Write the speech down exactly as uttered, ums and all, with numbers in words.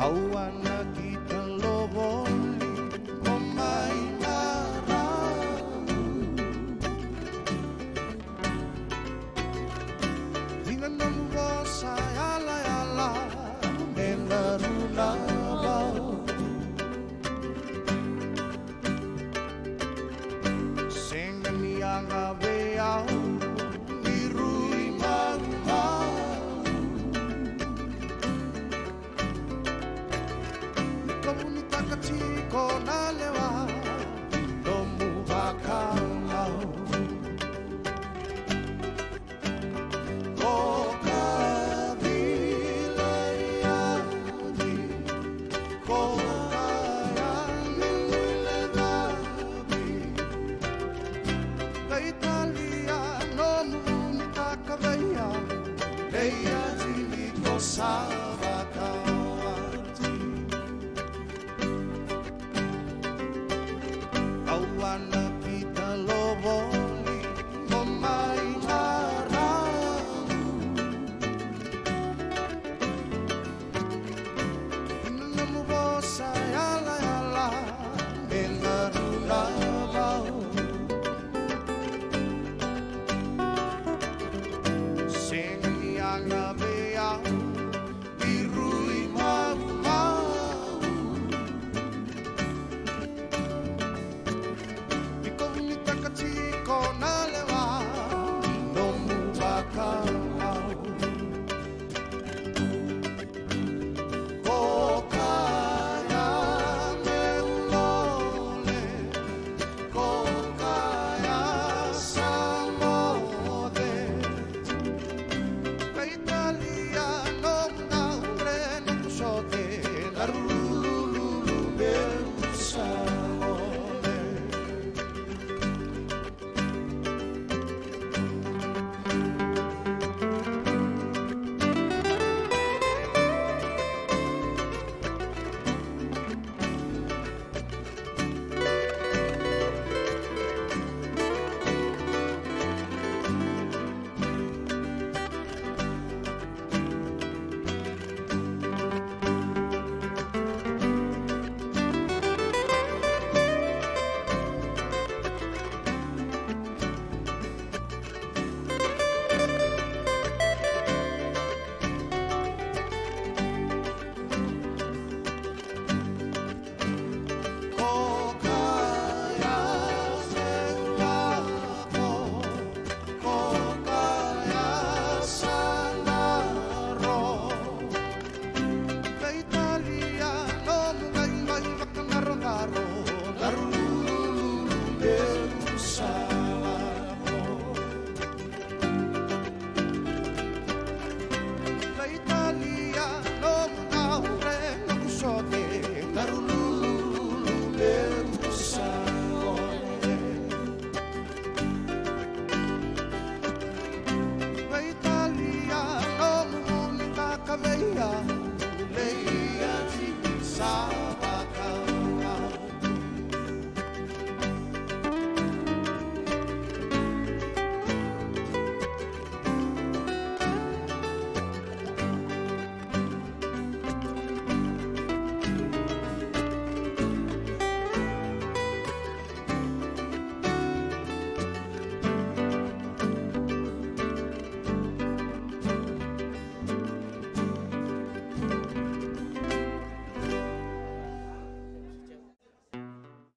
Au a nakita lovoli mo mai marau. Dina nomu vosa yalayala me na runa vau. Sega ni yaga vei au ni rui maumau. Ni ko vunitaka tiko na lewa ni nomu vakamau. Ko ka vilaiyaki, ko ka yagiyagi lecavi. Qai talia nomu vunitaka vei au, vei au ni ko sa